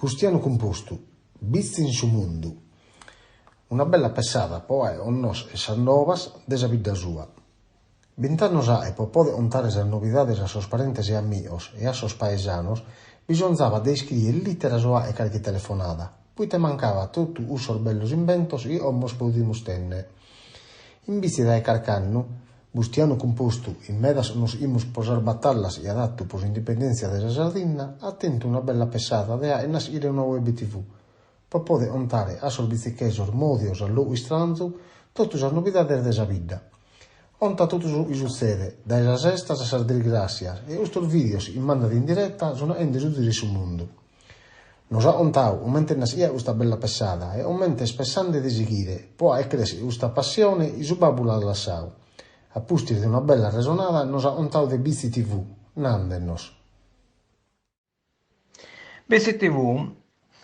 Bustianu Cumpostu, Bitzi in su mundu. Una bella pessada po ae connoscher sas novas de sa bidda sua. Bint'annos ae po poder contare sas novidades a sos parentes e amigos e a sos paesanos bisonzabat de iscrier lìteras o aer carchi telefonada, poite mancabat totu cussos bellos imbentos chi como podimus tenner. Imbitzi dae carch'annu, Bustianu Cumpostu, in medas connoschimus pro sas batallas chi at atu pro s'indipendèntzia de sa Sardinna, at tentu una bella pessada de aer naschire una web TV, pro poder contare a sos bitzichesos mòdios a logu istranzu totu sas novidades de sa bidda. Contat totu su chi sutzedet, dae sas estas a sas disgràssias, e custos vìdeos chi mandat in direta sun aende su ziru 'e su mundu. Nos at contadu comente est naschia custa bella pessada e comente est pessande de sighire po aer crescher custa passione chi su babbu l'at lassadu. A pustis de una bella arresonada nos at contadu de Bitzi TV, nande-nos. Bitzi TV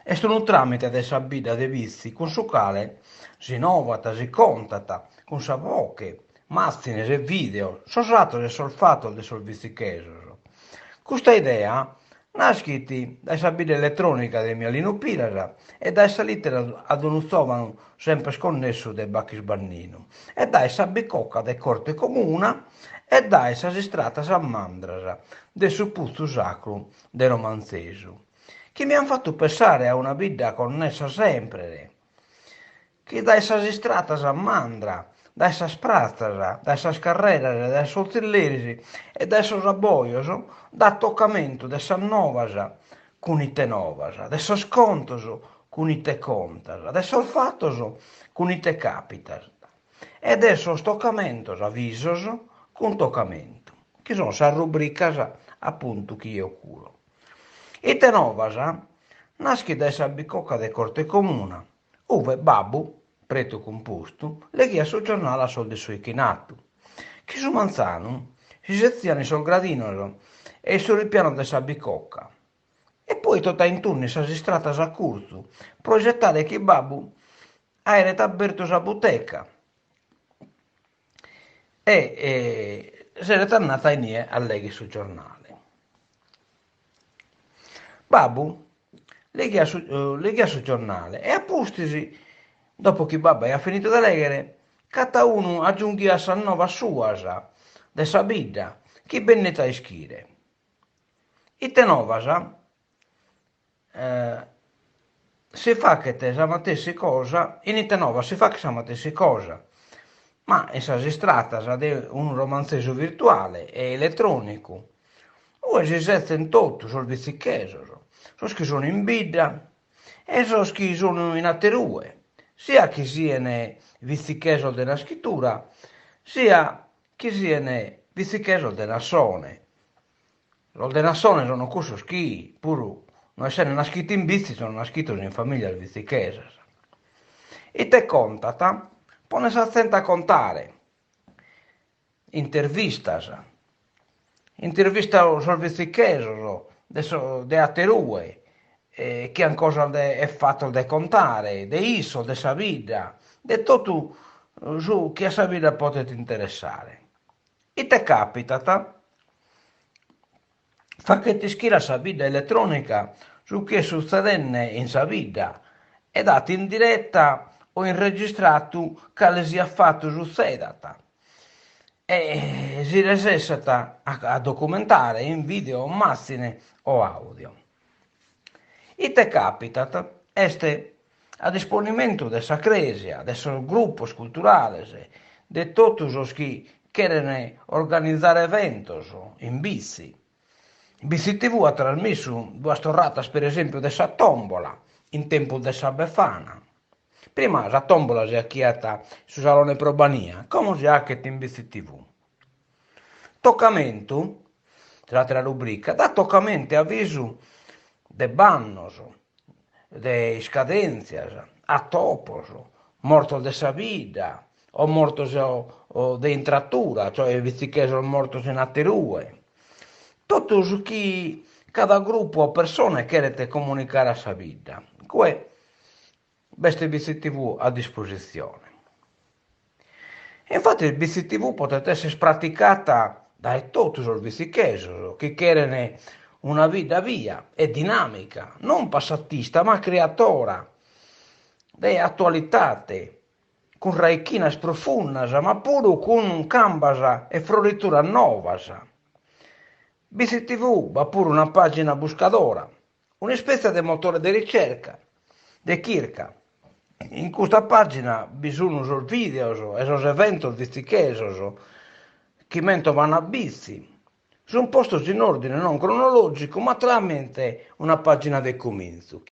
est unu tràmite de sa bidda de Bitzi cun su cale si novat, si contat, cun sa boche, màtzines e vìdeos, sos atos e sos fatos de sos bitzichesos. Custa idea Naschit dae sa bidda eletrònica de Mialinu Piras e dae sa lìtera ad unu zòvanu semper connessu de Bachis Banninu e dae sa bicoca de Corte Comuna e dae sas istratas a mandras de su Putzu Sacru de Romantzesu, chi mi an fatu pessare a una bidda connessa semper. chi dae sas istratas a mandra, dae sas pratzas, dae sas carreras, dae sos tzilleris e dae sos abbojos dat tocamentu de sas novas cun ite novas, de sos contos cun ite contas, de sos fatos cun ite càpitat e de sos tocamentos avisos cun tocamentu, chi son sas rubricas apuntu chi eo curo. Ite novas naschit dae sa bicoca de Corte Comuna, ube babbu, Pretu Cumpostu, leghiat su giornale a sos de su 'ichinatu, chi su manzanu si setzian in sos gradinos e in sos ripianos de sa bicoca, e poi totu a intunnu in sas istratas a curtzu, pro isetare chi babbu aeret abertu sa buteca e seret andatu a inie a legher su giornale. Babbu leghiat su leghiat su giornale e a pustis, dopo chi babbu aiat finidu de leghere, cadaunu agiunghiat sas novas suas de sa bidda chi benit a ischire. Ite novas? Si faghet sa matessi cosa, in Ite Novas si faghet sa matessi cosa, ma in sas istratas de unu romantzesu virtuale e eletrònicu, ue si setzent totu sos bitzichesos, sos chi sun in bidda e sos chi sun in aterue, sia chi sien bitzichesos de naschitura, sia chi sien bitzichesos de nassone. Sos de nassone sono cussos chi, puru no essende naschitu in Bitzi, sono naschitos in familias bitzichesas. Ite contat? Ponet sa zente a contare. Intervistas. Intervistat sos bitzichesos de so de aterue chi an cosas de e fatos de contare, de issos, de sa bidda, de totu su chi a sa bidda podet interessare. Ite càpitat? Faghet ischire a sa bidda eletrònica su chi est sutzedende in sa bidda e dat in direta o in registratu cale siat fatu sutzedat e si resessat a documentare in vìdeo o màtzine o àudio. Ite càpitat est a disponimentu de sa Crèsia, de sos grupos culturales, de totu sos chi cheren organizare eventos in Bitzi. Bitzi TV at trasmissu duas torratas per esèmpiu de sa tòmbola in tempus de sa Befana. Prima sa tòmbola si 'achiat in su Salone Probania, como si 'achet in Bitzi TV. Tocamentu, s'àtera rubrica, dat tocamentu e avisu de bannos, de iscadèntzias, atopos, mortos de sa bidda o mortos de intratura, cioè bitzichesos mortos in aterue. Totu su chi cada grupu o persone cheret comunicare a sa bidda. Cue B'est Bitzi TV a dispositzione. Infatis Bitzi TV podet esser praticata dae totu sos bitzichesos chi cheren Una bidda bia e dinàmica, non passatista ma criatora de atualitate, cun raichinas profundas ma puru cun cambas e frorituras novas. Bitzi TV b'at puru una pàgina buscadora, un'ispètzia de motore de ricerca, de chirca. In custa pàgina bi sunt sos vìdeos e sos eventos bitzichesos chi mentovan a Bitzi. Sunt postos in òrdine non cronològicu ma tràmite una pàgina de cumintzu.